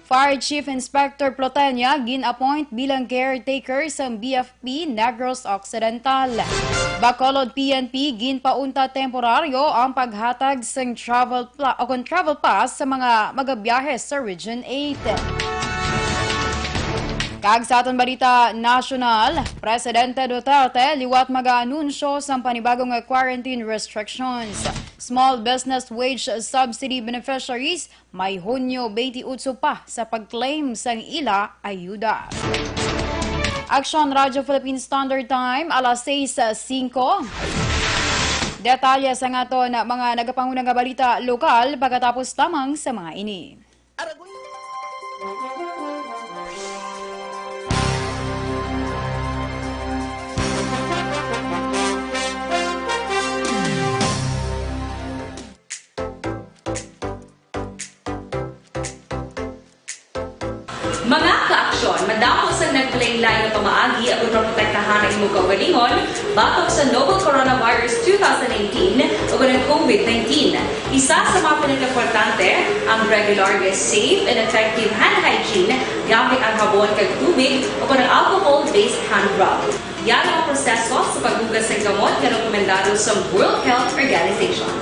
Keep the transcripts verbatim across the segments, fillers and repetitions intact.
Fire Chief Inspector Plotenia gin-appoint bilang caretaker sang B F P Negros Occidental. Bacolod P N P ginpaunta temporaryo ang paghatag sang travel pla-, o kon travel pass sa mga magabiyahe sa Region eight. Kag sa aton balita nasyonal, Presidente Duterte liwat mag-aanunsyo sang panibagong quarantine restrictions. Small business wage subsidy beneficiaries may Hunyo twenty-eight pa sa pag-claim sang ila ayuda. Aksyon Radyo Philippine Standard Time, alas sais singko. Detalye sa aton mga nagapanguna nga balita lokal pagkatapos lamang sa mga ini. Mga kaaksyon, madamo sang naglain-lain nga pamaagi aron maprotektahan ang imong kaugalingon batok sa novel coronavirus two thousand nineteen o ang COVID nineteen. Isa sa mga pinakaimportante, ang regular nga safe and effective hand hygiene gamit ang habon kag tubig o ang alcohol-based hand rub. Yara ang proseso sa paghugas sang kamot nga rekomendado sa World Health Organization.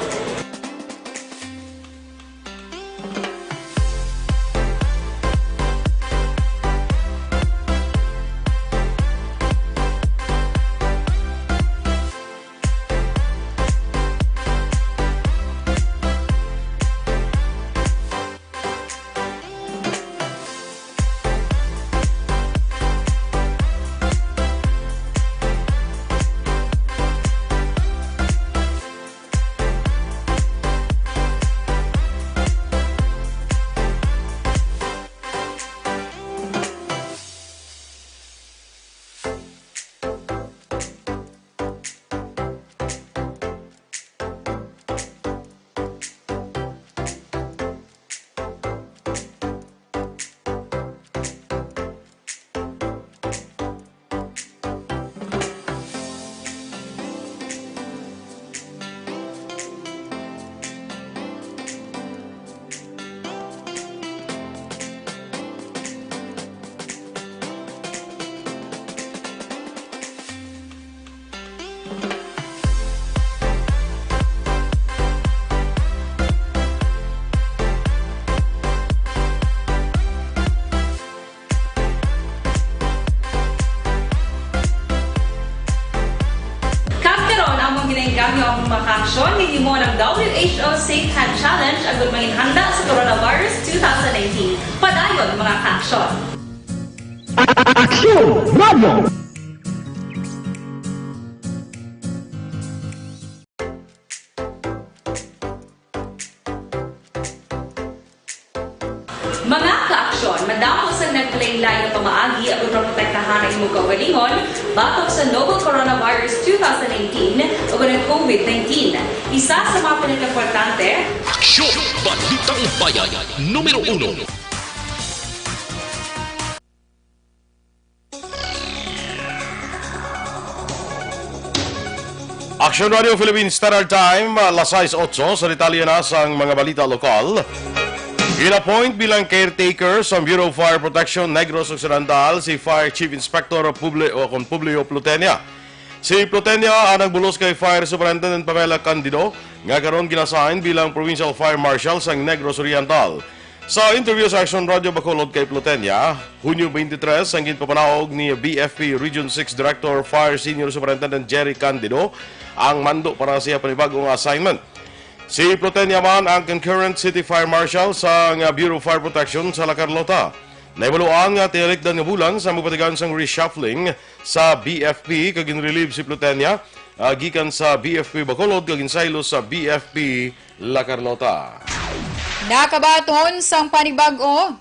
Kag karon, amon ginainggam ang mga kaaksyon nga himo ang W H O Safe Hand Challenge agud manginhanda sa coronavirus two thousand nineteen. Padayon, mga kaaksyon. Aksyon Radio! Mga kaaksyon, madamo sang naglain-lain nga pamaagi aron maprotektahan ang imong kaugalingon batok sa novel coronavirus two thousand nineteen o ang COVID nineteen. Isa sa mga pinakaimportante, Aksyon! Balitang Bayan, numero uno. Action Radio Philippine Standard Time, alas sais otso, sa detalye na sang mga balita lokal. Gin-appoint bilang caretaker sa Bureau of Fire Protection Negros Occidental si Fire Chief Inspector Publi-, o kon Publio Plutenia. Si Plutenia ang nagbulos kay Fire Superintendent Pamela Candido, nga karon gin-assign bilang Provincial Fire Marshal sang Negros Oriental. Sa interview sa Action Radio Bacolod kay Plutenia, Hunyo twenty-three, ang ginpapanaog ni B F P Region six Director Fire Senior Superintendent Jerry Candido ang mando para sa iya panibag-o nga assignment. Si Plutenia man ang concurrent City Fire Marshal sa nga Bureau of Fire Protection sa La Carlota. Nahibaluan nga tinalikdan nga bulan sa magpatigayon sang reshuffling sa B F P kag ginrelieve si Plutenia, ah, gikan sa B F P Bacolod kag ginsaylo sa B F P La Carlota. Nakabaton sang panibag-o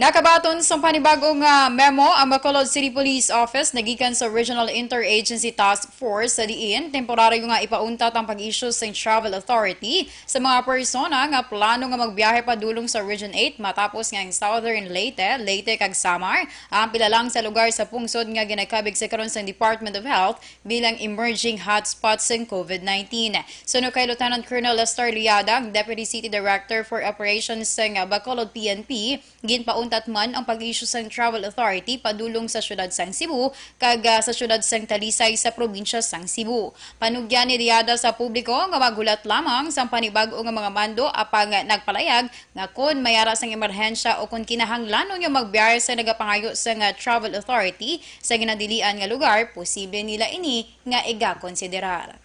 Nakabaton sang panibag-o nga memo ang Bacolod City Police Office nagikan sa Regional Interagency Task Force sa diin temporaryo nga ipauntat ang pag-issue sang travel authority sa mga persona nga plano nga magbiyahe padulong sa Region eight matapos nga ang Southern Leyte, Leyte kag Samar ang pila lang sa lugar sa pungsod nga ginakabig sa karon sang Department of Health bilang emerging hotspots sang COVID nineteen. Suno kay Lieutenant Colonel Lester Liada, ang Deputy City Director for Operations sang Bacolod P N P, ginpauntat man ang pag-issue sang travel authority padulong sa siyudad sang Cebu kag, ah, sa siyudad sang Talisay sa probinsya sang Cebu. Panugyan ni Liada sa publiko nga maghulat lamang sang panibag-o nga mga mando apang nagpalayag nga kon may ara sang emerhensya o kon kinahanglanon nga magbiyahe sa nagapangayo sang travel authority sa ginadilian nga lugar, posible nila ini nga igakonsiderar.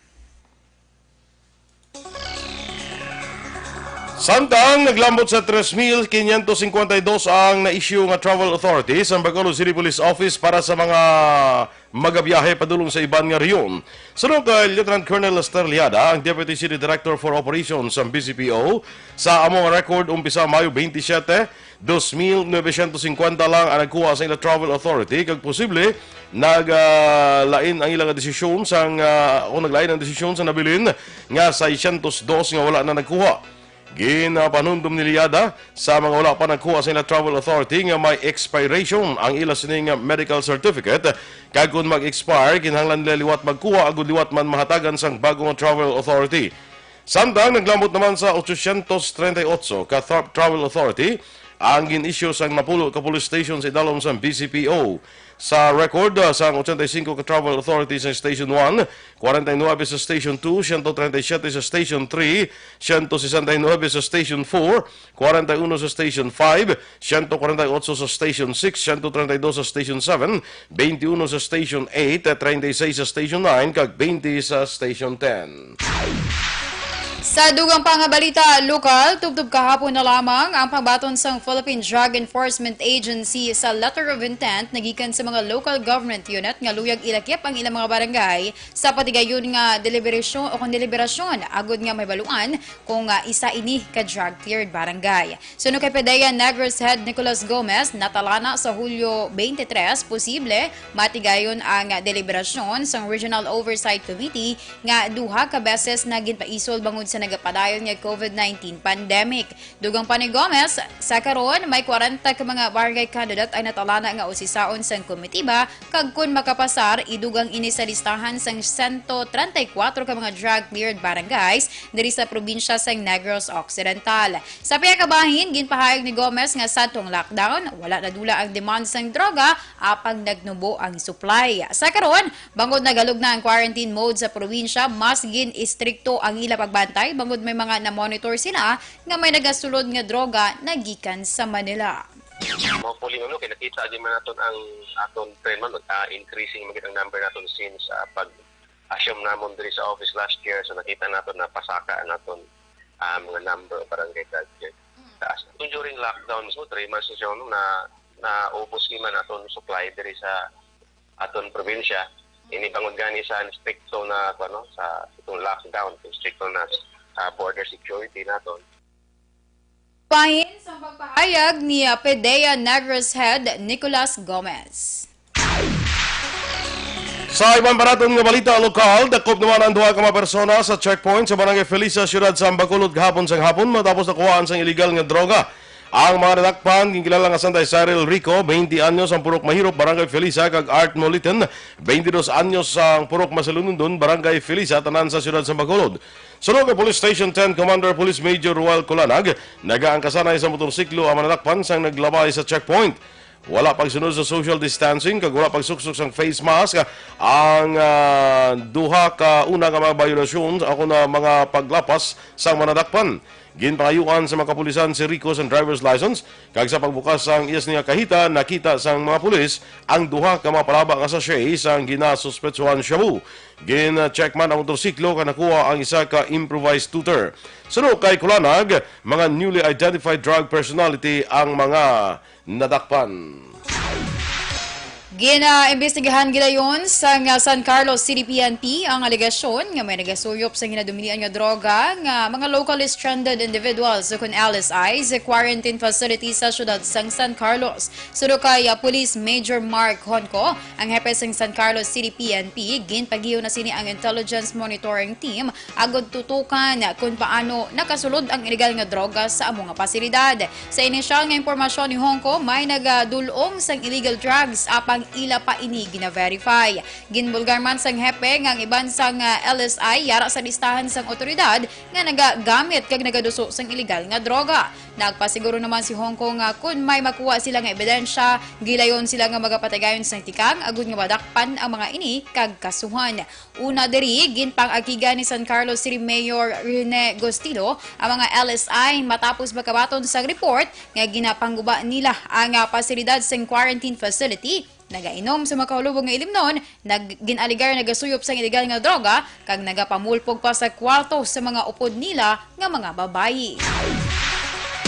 Samtang naglambot sa tres mil quinientos cincuenta y dos ang na-issue nga travel authority sa Bacolod City Police Office para sa mga magabiyahe padulong sa iban nga rehiyon. Suno kay Lieutenant Colonel Lester Liada, ang Deputy City Director for Operations sa B C P O, sa among record umpisa Mayo twenty-seven, dos mil novecientos cincuenta lang ang nagkuha sa ila travel authority, kag posible naglain ang ila nga desisyon sang, ah, o naglain ang desisyon sa nabilin nga seiscientos dos nga wala na nagkuha. Ginapanumdom ni Liada sa mga wala pa nagkuha sa ila travel authority nga may expiration ang ila sining medical certificate, kag kon mag-expire, kinahanglan nila liwat magkuha agud liwat man mahatagan sang bago nga travel authority. Samtang naglambot naman sa ochocientos treinta y ocho ka tra-, travel authority ang gin-issue sang napulo ka police station sa idalom sang B C P O. Sa record, ah, sang ochenta y cinco ka travel authority sa Station one, kwarenta y nuebe sa Station two, siyento treinta y siete sa Station three, siyento sesenta y nuebe sa Station four, kwarenta y uno sa Station five, siyento kwarenta y ocho sa Station six, siyento treinta y dos sa Station seven, twenty-uno sa Station eight, treinta y seis sa Station nine, kag twenty sa Station ten. Sa dugang pa nga balita lokal, tubtob kahapon na lamang ang pagbaton sang Philippine Drug Enforcement Agency sa letter of intent nagikan sa mga local government unit nga luyag ilakip ang ilang mga barangay sa patigayon nga deliberasyon o kon deliberasyon agud nga mahibaluan kung, ah, isa ini ka drug cleared barangay. Suno kay PDEA Negros Head Nicolas Gomez, natalana sa Hulyo twenty-three, posible matigayon ang deliberasyon sang Regional Oversight Committee nga duha ka beses na ginpaisol bangod sa nagapadayon nga COVID nineteen pandemic. Dugang pa ni Gomez, sa karon may kwarenta ka mga barangay candidate ang natalana nga usisaon sang komitiba, kag kon makapasar, idugang ini sa listahan sang sento treinta y cuatro ka mga drug cleared barangays diri sa probinsya sang Negros Occidental. Sa pihak ka bahin, ginpahayag ni Gomez nga sadtong lockdown, wala nadula ang demand sang droga, apang nagnubo ang supply. Sa karon, bangod nagalugna ang quarantine mode sa probinsya, mas gin-istrikto ang ila pagbantay, bangod may mga na-monitor sila nga may nagasulod nga droga nagikan sa Manila. Hopefully, ano, kay nakita di man naton ang aton trend man, ah, increasing man gid ang number naton since, ah, pag-assume namon diri sa office last year, so nakita naton na pasaka naton, ah, mga number of barangay drug cleared. Taas. Kung during lockdown mismo, three months na siya, ano, na, naubos ni man aton supply diri sa aton probinsya. Ini bangod gani sa stricto na, ano, sa itong lockdown, itong stricto na, ah, border security naton. Pahin sa pagpahayag ni, ah, PDEA Negros Head Nicolas Gomez. Sa iban pa naton nga balita lokal, dakop naman ang duha ka mga persona sa checkpoint sa Barangay Felisa, siyudad sa Bacolod, gahapon sang hapon matapos nakuhaan sang iligal nga droga. Ang mga nadakpan, ginkilala nga Santa Cyril Rico, twenty anyos, ang purok Mahirop, Barangay Felisa, kag Art Molitan, twenty dos anyos, ang purok Masalunundon, Barangay Felisa, tanan sa siyudad sa Bacolod. Suno kay Police Station ten Commander Police Major Ruel Colanag, nagaangkasanay sa motorsiklo ang mananakpan sang naglabay sa checkpoint. Wala pagsunod sa social distancing kag wala pagsuksok sang face mask ang, ah, duha ka una nga mga biolasyon, ako na mga paglapas sang mananakpan. Ginpangayuan sa mga kapulisan si Rico sang driver's license, kag sa pagbukas sang iya sini nga kahita, nakita sang mga pulis ang duha ka mga palaba nga sachet sang ginasuspetsuhan shabu. Gin-check man ang motorsiklo kag nakuha ang isa ka improvised tutor. Suno kay Colanag, mga newly identified drug personality ang mga nadakpan. Ginaimbestigahan gilayon sang, ah, San Carlos City P N P ang alegasyon nga may nagasuyop sa ginadumilian nga droga nga mga locally stranded individuals ukon L S I sa quarantine facility sa siyudad sang San Carlos. Suno kay, ah, Police Major Mark Honco, ang hepe sang San Carlos City P N P, ginpagiyo na sini ang Intelligence Monitoring Team agod tutukan kon paano nakasulod ang iligal nga droga sa amo nga pasilidad. Sa inisyal nga impormasyon ni Honco, may nagadul-ong sang illegal drugs apang ila pa ini gina-verify. Ginbulgar man sang hepe nga ang iban sang, ah, L S I yara sa listahan sang otoridad nga nagagamit kag nagaduso sang iligal nga droga. Nagpasiguro naman si Honco nga kon may makuha sila nga ebidensya, gilayon sila nga magapatigayon sang tikang agud nga madakpan ang mga ini kag kasuhan. Una diri, ginpang-agigan ni San Carlos City Mayor Rene Gostilo ang mga L S I matapos makabaton sang report nga ginapangguba nila ang, ah, pasilidad sang quarantine facility, nagainom sa makahulubog nga ilimnon, nag-, gin-aligar nagasuyop sang iligal nga droga, kag nagapamulpog pa sa kwarto sa mga upod nila nga mga babayi.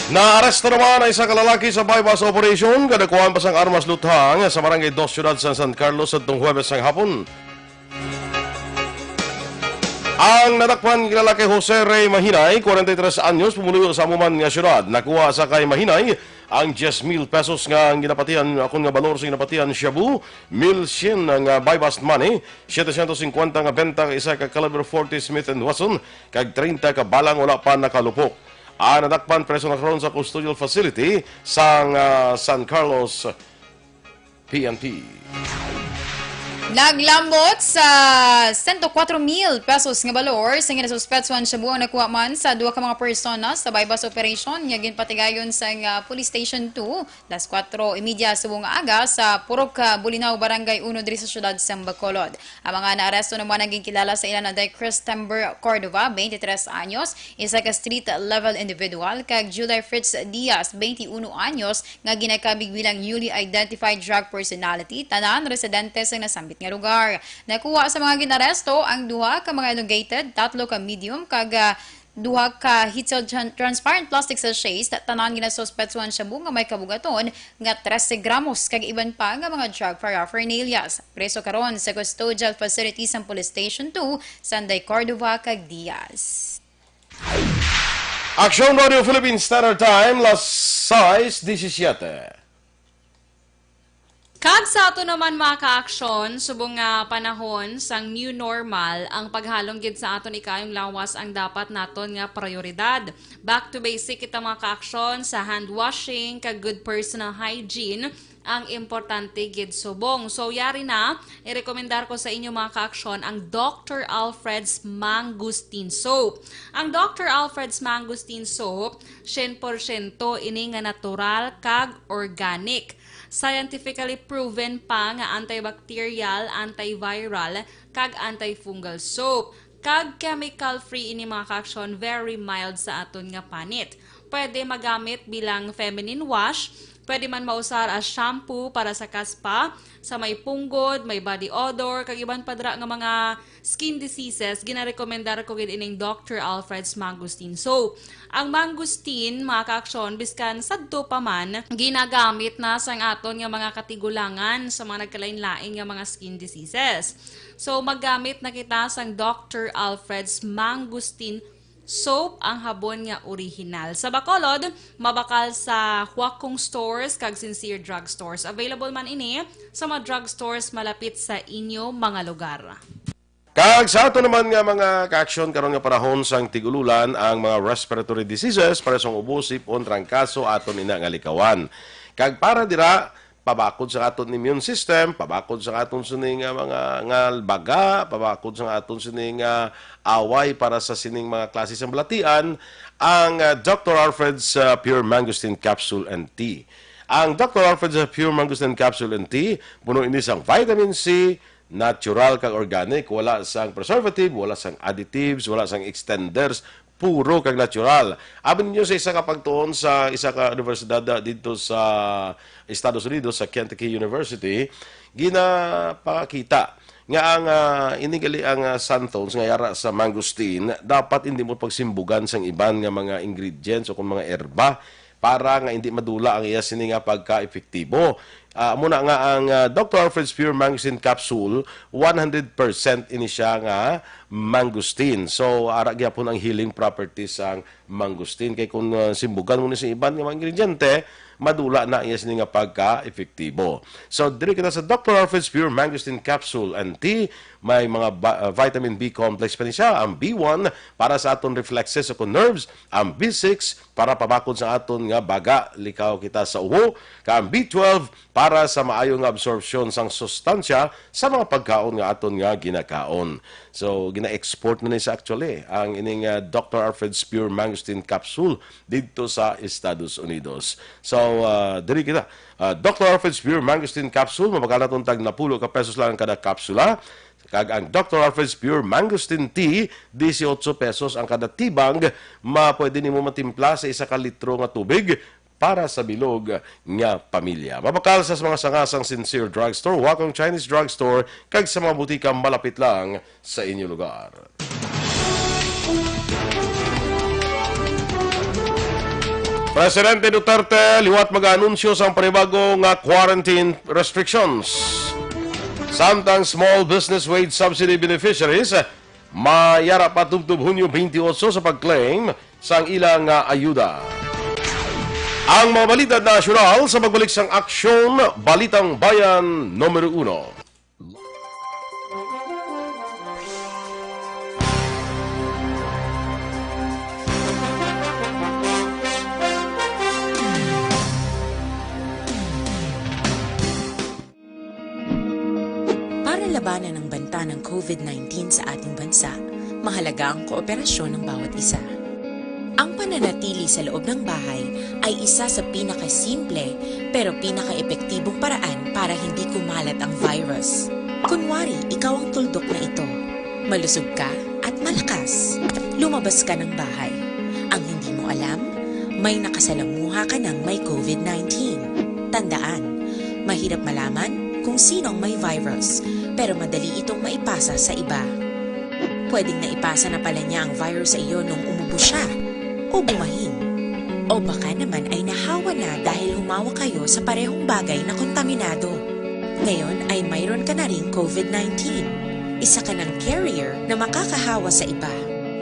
Naaresto naman ang isa ka lalaki sa buy-bust operation, kadakuan pa sang armas luthang sa Barangay Dos, Siyudad sa San Carlos, sadtong Huwebes sang hapon. Ang nadakpan nga lalaki, Jose Ray Mahinay, kwarenta y tres anyos, pumuluyo sa amo man nga siyudad. Nakuha sa kay Mahinay ang diyes mil pesos nga ang ginapatihan, akon nga balor sa ginapatihan shabu, mil syen nga buy-bust money, setecientos cincuenta nga benta ka isa ka caliber forty Smith and Wesson, kag treinta ka balang wala pa nakalupok. Ang nadakpan preso na karon sa custodial facility sang, ah, San Carlos P N P. Naglambot sa sento kuwatro mil pesos nga balor sa ginasuspetsuhan shabu ang nakuha man sa duha ka mga personas sa buy-bust operation nga ginpatigayon sa, ah, Police Station two, las kuwatro y media subong nga aga sa Purok, ah, Bulinaw, Barangay Uno, diri sa siyudad sa Bacolod. Ang mga naaresto naman ang ginkilala sa ila na day Christember Cordova, twenty-tres anyos, isa ka street-level individual, kag July Fritz Diaz, twenty-uno anyos, nga ginakabig bilang newly identified drug personality, tanan residente sa nasambit nga lugar. Nakuha sa mga ginaresto ang duha ka mga elongated, tatlo ka medium, kag, ah, duha ka heated tran-, transparent plastic sachets, ta-, tanan ginasuspetsuhan shabu nga may kabugaton nga trese gramos, kag iban pa nga mga drug paraphernalias. Preso karon sa custodial facility sang Police Station two, Sanday Cordova kag Diaz. Aksyon Radio Philippine Standard Time, las sais disisiete. Kag sa ato naman, mga kaaksyon, subong nga panahon sang new normal, ang paghalong gid sa aton ikayong lawas ang dapat naton nga prioridad. Back to basic kita, mga kaaksyon, sa hand washing kag good personal hygiene ang importante gid subong. So, yari na, irekomendar ko sa inyo, mga kaaksyon, ang Doctor Alfred's Mangosteen Soap. Ang Doctor Alfred's Mangosteen Soap, syen porsyento ini nga natural kag organic. Scientifically proven pa nga antibacterial, antiviral, kag antifungal soap. Kag chemical-free ini, mga kaaksyon, very mild sa aton nga panit. Pwede magamit bilang feminine wash, pwede man mausar as shampoo para sa kaspa, sa may punggod, may body odor, kag iban pa dira nga mga skin diseases, ginarekomendar ko gid ining Doctor Alfred's Mangosteen Soap. Ang mangosteen, mga kaaksyon, biskan sadto pa man, ginagamit na sang aton nga mga katigulangan sa mga nagkalain-lain nga mga skin diseases. So, maggamit na kita sang Doctor Alfred's Mangosteen Soap, ang habon nga orihinal. Sa Bacolod, mabakal sa Huakong Stores kag Sincere Drug Stores. Available man ini sa mga drug stores malapit sa inyo mga lugar. Kag sa ato naman nga mga kaaksyon karon nga panahon sang tig-ululan ang mga respiratory diseases, pareho sang ubo, sip-on, trangkaso, aton ina nga likawan. Kag para dira, pabakod sa aton immune system, pabakod sa aton sini nga mga, nga baga, pabakod sa aton sini nga away para sa sining mga klase sang balatian, ang, ah, Doctor Alfred's, ah, Pure Mangosteen Capsule and Tea. Ang Doctor Alfred's, ah, Pure Mangosteen Capsule and Tea, puno ini sang vitamin C, natural kag organic, wala sang preservative, wala sang additives, wala sang extenders, puro kag natural. Abi ninyo sa isa ka pagtuon sa isa ka universidad, ah, didto sa Estados Unidos, sa Kentucky University, ginapakita nga ang, ah, ini gali ang, ah, xanthones nga yara sa mangosteen, dapat hindi mo pagsimbugan sang iban nga mga ingredients o kung mga erba para nga hindi madula ang iya sini nga pagka-epektibo. Ah, amo na nga ang, ah, Doctor Alfred's Pure Mangosteen Capsule, one hundred percent ini siya nga mangosteen. So, ara gyapon ang healing properties sang mangosteen. Kay kung, ah, simbugan mo ni sa iban nga mga ingrediente, madula na iya sini nga pagka-epektibo. So, diri kita sa Doctor Alfred's Pure Mangosteen Capsule and Tea. May mga ba-, ah, vitamin B complex pa ni siya. Ang B one para sa aton reflexes o kung nerves, ang B six para pabakod sa aton nga baga, likaw kita sa uho, kag ang B twelve para sa maayo nga absorpsyon sang sustansya sa mga pagkaon nga aton nga ginakaon. So, gina-export na ni sa actually ang ining, ah, Doctor Alfred's Pure Mangosteen Capsule didto sa Estados Unidos. So, ah, diri kita. Ah, Doctor Alfred's Pure Mangosteen Capsule, mabakal naton tag napulo ka pesos lang ang kada kapsula. Kag ang Doctor Alfred's Pure Mangosteen Tea, dieciocho pesos ang kada tibang, ma-, pwede nimo matimpla sa isa ka litro nga tubig para sa bilog nga pamilya. Mabakal sa mga sanga sang Sincere Drugstore, Wakong Chinese Drugstore, kag sa mga butika malapit lang sa inyo lugar. Presidente Duterte liwat mag-anunsyo sang panibago nga quarantine restrictions. Samtang small business wage subsidy beneficiaries mayara pa tubtob Hunyo twenty-eight sa pag-claim sang ila nga ayuda. Ang mga balita nasyonal sa pagbalik sang Aksyon Balitang Bayan numero uno. Para labanan ang banta ng COVID nineteen sa ating bansa, mahalaga ang kooperasyon ng bawat isa. Ang pananatili sa loob ng bahay ay isa sa pinakasimple pero pinakaepektibong paraan para hindi kumalat ang virus. Kunwari, ikaw ang tuldok na ito. Malusog ka at malakas. Lumabas ka ng bahay. Ang hindi mo alam, may nakasalamuha ka ng may COVID nineteen. Tandaan, mahirap malaman kung sino ang may virus, pero madali itong maipasa sa iba. Pwedeng naipasa na pala niya ang virus sa iyo nung umubo siya o bumahin. O baka naman ay nahawa na dahil humawa kayo sa parehong bagay na kontaminado. Ngayon ay mayroon ka na ring COVID nineteen. Isa ka ng carrier na makakahawa sa iba.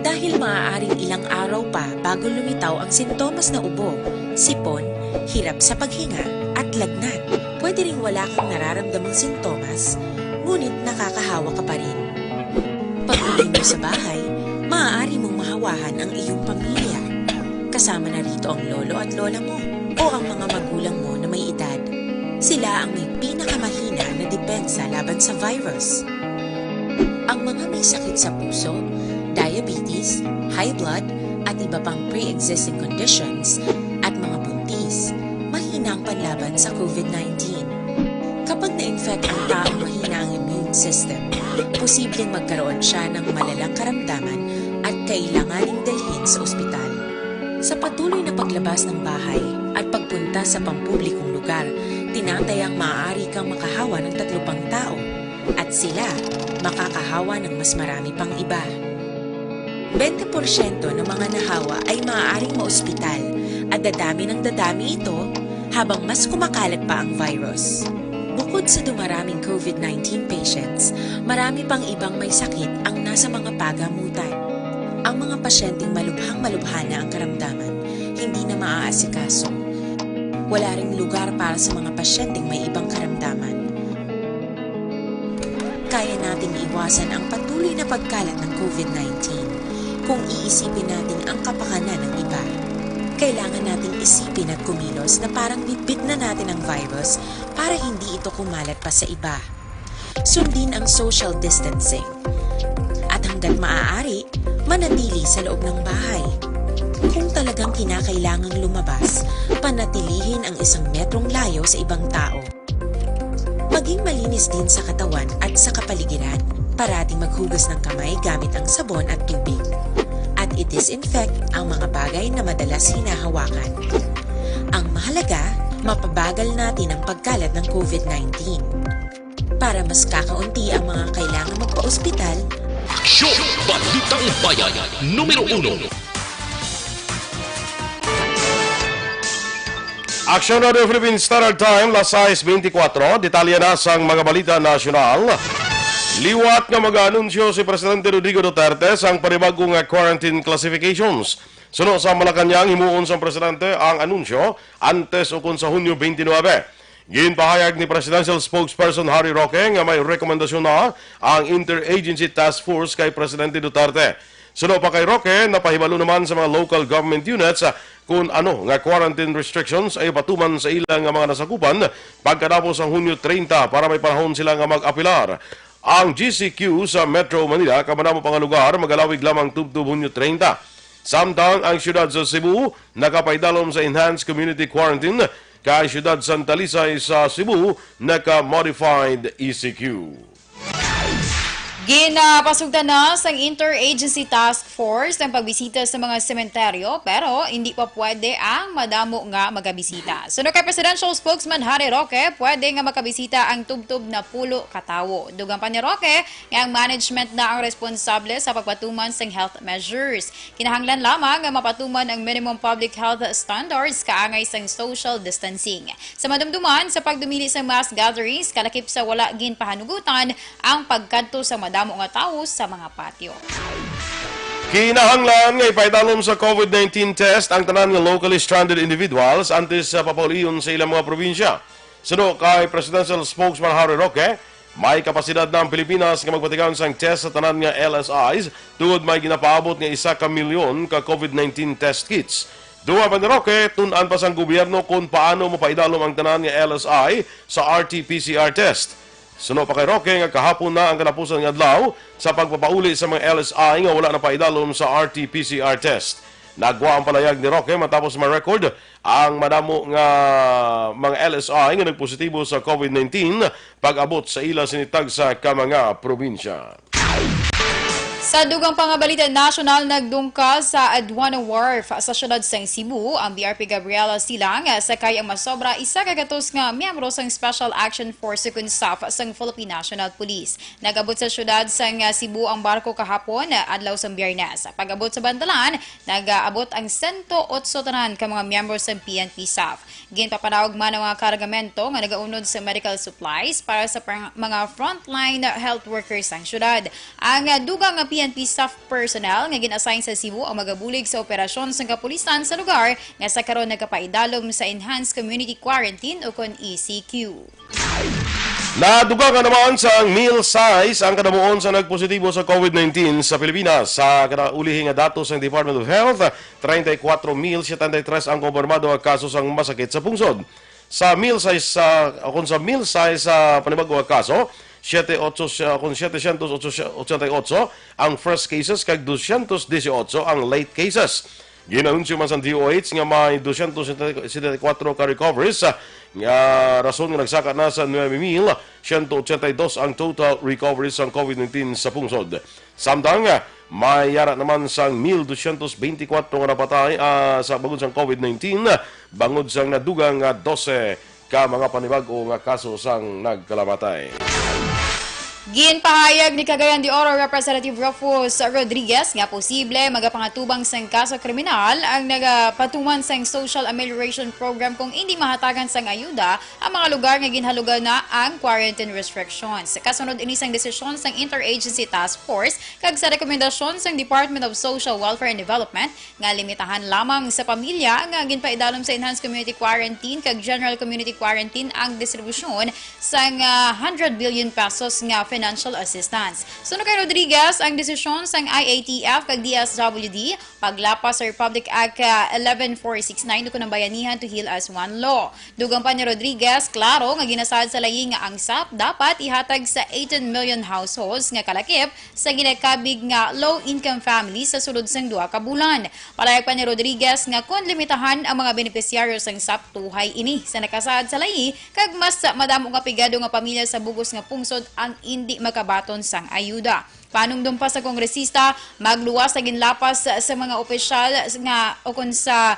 Dahil maaaring ilang araw pa bago lumitaw ang sintomas na ubo, sipon, hirap sa paghinga, at lagnat. Pwede ring wala kang nararamdamang sintomas, ngunit nakakahawa ka pa rin. Pag-uwi mo sa bahay, maaari mong mahawahan ang iyong pamilya. Kasama na rito ang lolo at lola mo o ang mga magulang mo na may edad. Sila ang may pinakamahina na depensa laban sa virus. Ang mga may sakit sa puso, diabetes, high blood, at iba pang pre-existing conditions, at mga buntis, mahina ang panlaban sa COVID nineteen. Kapag na-infect ang taong mahina ang immune system, posibleng magkaroon siya ng malalang karamdaman at kailanganing dalhin sa ospital. Sa patuloy na paglabas ng bahay at pagpunta sa pampublikong lugar, tinatayang maaari kang makahawa ng tatlo pang tao at sila makakahawa ng mas marami pang iba. Twenty porsyento ng mga nahawa ay maaaring maospital at dadami ng dadami ito habang mas kumakalat pa ang virus. Bukod sa dumaraming COVID nineteen patients, marami pang ibang may sakit ang nasa mga pagamutan. Ang mga pasyenteng malubhang-malubha na ang karamdaman, hindi na maaasikaso. Wala ring lugar para sa mga pasyenteng may ibang karamdaman. Kaya nating iwasan ang patuloy na pagkalat ng COVID nineteen kung iisipin natin ang kapakanan ng iba. Kailangan nating isipin at kumilos na parang bitbit na natin ang virus para hindi ito kumalat pa sa iba. Sundin ang social distancing. At hanggat maaari, manatili sa loob ng bahay. Kung talagang kinakailangang lumabas, panatilihin ang isang metrong layo sa ibang tao. Maging malinis din sa katawan at sa kapaligiran. Parating maghugas ng kamay gamit ang sabon at tubig. At i-disinfect ang mga bagay na madalas hinahawakan. Ang mahalaga, mapabagal natin ang pagkalat ng COVID nineteen. Para mas kakaunti ang mga kailangang magpa-ospital, Aksyon! Balitang Bayan, numero uno. Aksyon Radio Philippine Standard Time, las sais beintikwatro. Detalye na sang mga balita nasyonal. Liwat nga mag-anunsyo si Presidente Rodrigo Duterte sang panibag-o nga quarantine classifications. Suno sa Malacañang, himuon sang presidente ang anunsyo antes ukon sa Hunyo twenty-nine. Ginpahayag ni Presidential Spokesperson Harry Roque nga may rekomendasyon na ang Interagency Task Force kay Presidente Duterte. Suno pa kay Roque, napahibalo naman sa mga local government units, ah, kung ano nga quarantine restrictions ay patuman sa ila nga mga nasakupan pagkatapos ang Hunyo treinta para may panahon sila nga mag-apilar. Ang G C Q sa Metro Manila kag madamo pa nga lugar magalawig lamang tubtob Hunyo treinta. Samtang ang siyudad sa Cebu nakapaidalom sa enhanced community quarantine, kay siyudad Santa Lisay sa Cebu naka-modified E C Q. Ginapasugtan na sang Interagency Task Force ang pagbisita sa mga sementeryo, pero hindi pa pwede ang madamo nga magabisita. Suno kay Presidential Spokesman Harry Roque, pwede nga makabisita ang tubtob napulo ka tawo. Dugang pa ni Roque nga ang management na ang responsable sa pagpatuman sang health measures. Kinahanglan lamang nga mapatuman ang minimum public health standards kaangay sang social distancing. Sa madumduman, sa pagdumili sa mass gatherings, kalakip sa wala ginpahanugutan ang pagkadto sa madamo nga tawo sa mga patio. Kinahanglan nga ipaidalom sa COVID nineteen test ang tanan nga locally stranded individuals antes sa papaulion sa ilang mga probinsya. Suno kay Presidential Spokesman Harry Roque, may kapasidad na ang Pilipinas nga magpatigayon sang test sa tanan nga L S Is tungod may ginapaabot nga isa ka milyon ka COVID nineteen test kits. Dugang pa ni Roque, tun-an pa sang gobyerno kon paano mapaidalom ang tanan nga L S I sa R T P C R test. Suno pa kay Roque nga kahapon na ang katapusan nga adlaw sa pagpapauli sa mga L S I nga wala napaidalom sa R T P C R test. Nagwa ang palayag ni Roque matapos ma-record ang madamo nga mga L S I nga nagpositibo sa COVID nineteen pag-abot sa ila sini tagsa ka mga probinsya. Sa dugang pa nga balita nasyonal, nagdungkal sa Aduana Wharf sa siyudad sang Cebu ang B R P Gabriela Silang, sakay ang masobra isa ka gatos nga miyembro sang Special Action Force ukon SAF sang Philippine National Police. Nag-abot sa siyudad sang Cebu ang barko kahapon, adlaw sang Biyernes. Pag-abot sa bantalan, nag-abot ang sento otso tanan ka mga miyembro sang P N P SAF. Ginpapanaog man ang mga kargamento nga nagaunod sa medical supplies para sa pang-, mga frontline health workers sang siyudad. Ang, ah, dugang nga P N P staff personnel nga gin-assign sa Cebu ang magabulig sa operasyon sang kapulisan sa lugar nga sa karon nagapaidalom sa Enhanced Community Quarantine ukon E C Q. Nadugangan naman sang mil sais ang kadamuon sa nagpositibo sa COVID nineteen sa Pilipinas. Sa kinaulihi nga datos sang Department of Health, treinta y cuatro mil setenta y tres ang kumpirmado nga kaso sang masakit sa pungsod. Sa mil sais, sa, kung sa mil sais sa panibag-o nga kaso, siete otso, kung setecientos ochenta y ocho ang fresh cases kag doscientos dieciocho ang late cases. Ginanunsyo man sa D O H nga may doscientos setenta y cuatro ka recoveries, ah, nga rason nga nagsaka na sa nuebe mil siyento ochenta y dos ang total recoveries sang COVID nineteen sa pungsod. Samtang, ah, may yara naman sang mil doscientos beintikwatro nga napatay, ah, sa bangod sang COVID nineteen, bangod sang nadugang nga dose ka mga panibag-o nga kaso sang nagkalamatay. Ginpahayag ni Cagayan de Oro Representative Rufus Rodriguez nga posible magapangatubang sang kaso kriminal ang nagapatuman sang Social Amelioration Program kung indi mahatagan sang ayuda ang mga lugar nga ginhalugan na ang quarantine restrictions. Kasunod ini sang desisyon sang Interagency Task Force kag sa rekomendasyon sang Department of Social Welfare and Development, nga limitahan lamang sa pamilya nga ginpaidalom sa Enhanced Community Quarantine kag General Community Quarantine ang distribusyon sang, ah, hundred billion pesos nga financial assistance. Suno kay Rodriguez, ang desisyon sang I A T F kag D S W D paglapas sa Republic Act, ah, eleven four six nine ukon ang Bayanihan to Heal as One Law. Dugang pa ni Rodriguez, klaro nga ginasaad sa layi nga ang SAF dapat ihatag sa eighteen million households nga kalakip sa ginakabig nga low-income families sa sulod sang duha ka bulan. Palayag pa ni Rodriguez nga kon limitahan ang mga benepisyaryo sang SAF, tuhay ini sa nakasaad sa layi kag mas madamo nga pigado nga pamilya sa bug-os nga pungsod ang indi makabaton sang ayuda. Panumdom pa sa kongresista, magluwas sa ginlapas sa mga opisyal nga ukon sa,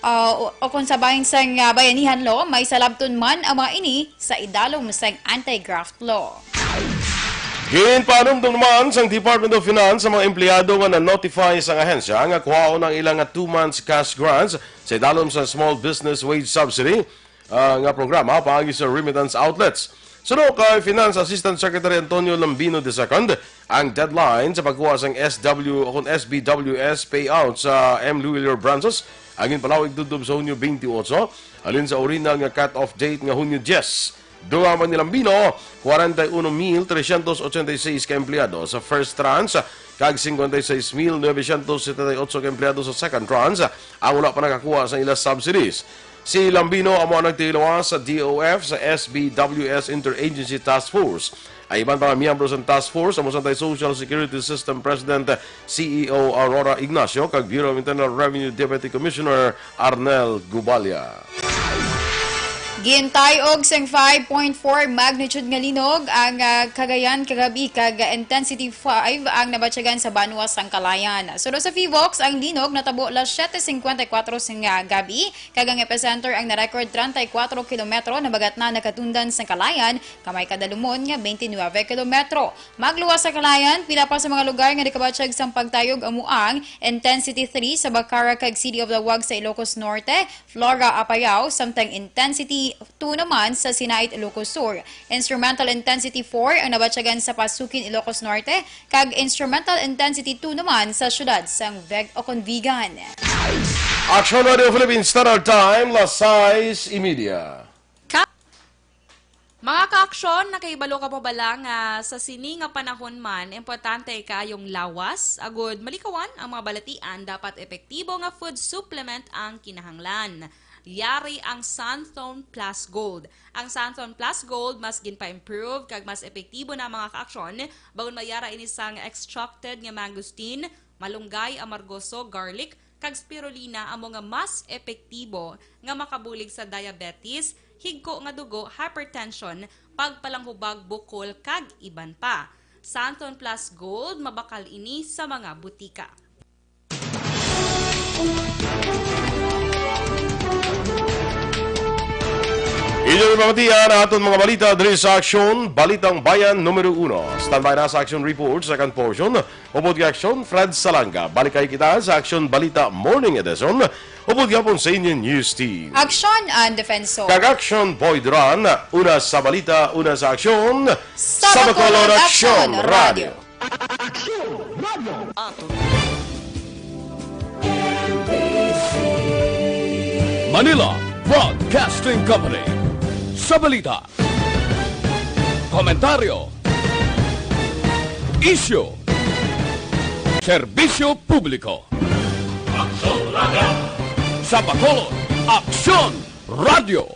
ah, o, ukon sa bahin sang, ah, Bayanihan Law, may salabton man ang mga ini sa idalom sang anti-graft law. Ginpaanumdom naman sang Department of Finance sa mga empleyado nga na-notify sang ahensya nga kuhaon ang ilang nga two months cash grants sa idalom sa Small Business Wage Subsidy, ah, nga programa paagi sa remittance outlets. Suno kay Finance Assistant Secretary Antonio Lambino the second, ang deadline sa pagkuha sang S W o kon S B W S payout sa M. Luwilior branches ang ginpalawig tubtob sa Hunyo twenty-eight, halin sa original nga cut-off date nga Hunyo diyes. Dugang pa ni Lambino, kwarenta y uno mil trescientos ochenta y seis ka empleyado sa first tranche kag cincuenta y seis mil novecientos setenta y ocho ka empleyado sa second tranche ang wala pa nakakuha sa ila subsidies. Si Lambino amo ang nagtilawas sa D O F sa S B W S Interagency Task Force. Ang iban pa nga miyembro sa task force amo sang Social Security System President, C E O Aurora Ignacio kag Bureau of Internal Revenue Deputy Commissioner Arnel Gubalia. Gintay-og sang five point four magnitude nga linog ang, ah, Cagayan kagabi, kag intensity five ang nabatyagan sa banwa sang Calayan. Suno sa PHIVOLCS, ang linog natabo alas siete cincuenta y cuatro sang, ah, gabi, kag ang epicenter ang na-record treinta y cuatro kilometro na bagatnan nakatundan sang Calayan, ka may kadalumon nga twenty-nine kilometro. Magluwas sa Calayan, pila pa sa mga lugar nga nakabatyag sang pagtayog amo ang Intensity three sa Bacara kag City of Laoag sa Ilocos Norte, Flora, Apayao, samtang Intensity two naman sa Sinait, Ilocos Sur. Instrumental Intensity four ang nabatyagan sa Pasukin, Ilocos Norte, kag Instrumental Intensity two naman sa siyudad sang Veg o kon Vigan. Aksyon Radio Philippines Standard Time, las sais y media. Mga kaaksyon, nakahibalo ka pa bala nga sa sini nga panahon man, importante kaayong lawas, agud malikawan ang mga balatian, dapat epektibo nga food supplement ang kinahanglan. Yari ang Santhon Plus Gold. Ang Santhon Plus Gold mas ginpa-improve kag mas epektibo na, mga kaaksyon, bangod may yara ini sang extracted nga mangosteen, malunggay, amargoso, garlic, kag spirulina amo nga mas epektibo nga makabulig sa diabetes, higko nga dugo, hypertension, pagpalanghubag, bukol, kag iban pa. Santhon Plus Gold, mabakal ini sa mga butika. Inyo ipamatian ang aton mga balita diri sa Aksyon, Balitang Bayan numero uno. Standby na sa Aksyon Report, second portion. Upod kay Aksyon, Fred Salanga. Balik kay kita sa Aksyon Balita Morning Edition. Upod gihapon sa inyo News Team. Aksyon ang Defensor. Kag Aksyon Boy Duran, una sa balita, una sa aksyon. Sa Bacolod, Aksyon Radio. Manila Broadcasting Company. Sa balita, komentaryo, isyu, serbisyo publiko. Sa Bacolod, Aksyon Radio.